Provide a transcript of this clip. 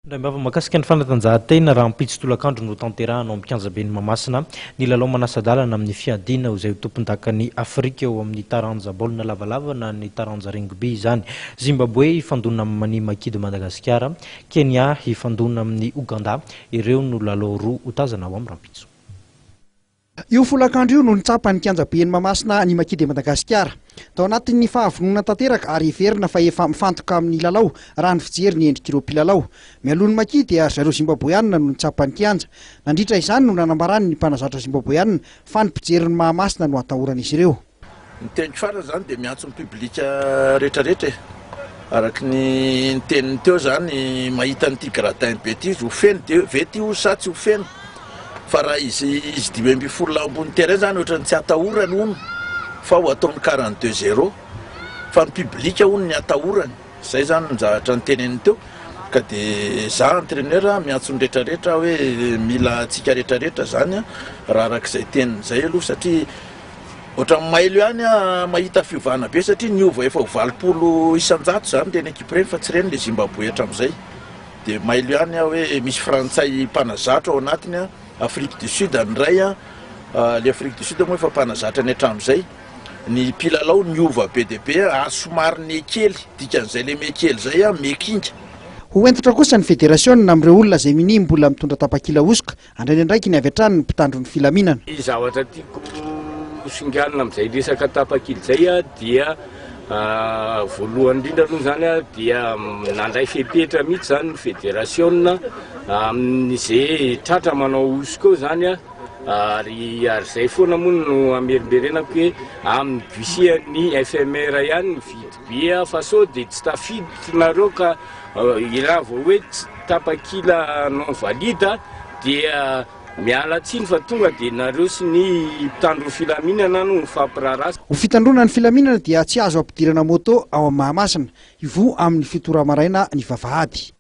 Indraimbava mahakasika ny fanatanjahantena, rahampitso tolakandro no tanterahana ao amin'ny kianjaben'i Mahamasina ny lalao manasa-dalana amin'ny fiadiana ho izay ho tompondakan'i Afrika eo amin'ny taranja baolina lavalava na ny taranja rugby izany. Zimbabwe hifandona amin'ny Maki de Madagasikara, Kenya hifandona amin'ny Ouganda, ireo no lalao roa ho tazana ao amin'ny rahampitso. Io folakandro io no nitsapa ny kianjaben'i Mahamasina ny Maki de Madagasikara. Tao anatin'ny fahavononana tanteraka ary heverina fa efa mifantoka amin'ny lalao raha ny fijery ny endrik'ireo mpilalao. Mialoha ny Maki dia ry zareo Zimbaboeanina no nitsapa ny kianja. Nandritra izany no nanambarany ny mpanazatra Zimbaboeanina fa ny mpijerin'i Mahamasina no atahoran'izy ireo. Ny teniko farany zany dia miantso ny public retraretra e! Araky ny niteniny teo zany mahita an'ity gradin be ty izy ho feno de ve ty ozy sa tsy ho feno? Fa raha izy izy 15 lahy ambony terrain zany ohatran'ny tsy atahorany hono fa ho ataony 42 zéro fa ny public hono ny atahorany, zay zany ny zavatra niteneniny teo ka de za entraineur miantso ny retraretra hoe mila antsika retraretra zany raha arak'izay teniny zay aloha satria Ohatran'ny mailo ihany aho mahita fiovana be satria niova efa ho 80% izany ireny ekipa ireny fa tsy ireny ilay Zimbabwe hatramin'izay. Dia mailo ihany aho hoe misy frantsay mpanazatra ao anatiny an, Afrique du Sud ny iray an, ilay Afrique du Sud moa efa mpanazatra ny hatramin'izay. Ny mpilalao niova be dia be ary somary nekely, dikan'izay ilay mekely izay an, mekinga. Ho hentitra kosa ny federasiona amin'ireo olona izay minia mbola mitondra tapakila hosoka Handray ny andraikiny avy hatrany ny mpitandro ny filaminana. Ny zavatra tiako singanina amin'izay resaka tapakila izay dia voalohany indrindra aloha izany dia nandray fepetra mihitsy izany ny federasiona amin'izay tratra manao hosoka eo izany ary ary izay foana moa no amerimberenako hoe amin'ny guichet an'ny FMR ihany ny vidy be fa sao dia tsy tafiditra nareo ka Raha vao hoe tsy tapakila non valide dia miala tsiny fa tonga dia nareo sy ny mpitandro ny filaminana no mifampiraharaha. Ho fitandroana ny filaminana dia tsy azo ampidirana moto ao amin'ny Mahamasina, hivoha amin'ny 7 ora maraina ny vavahady.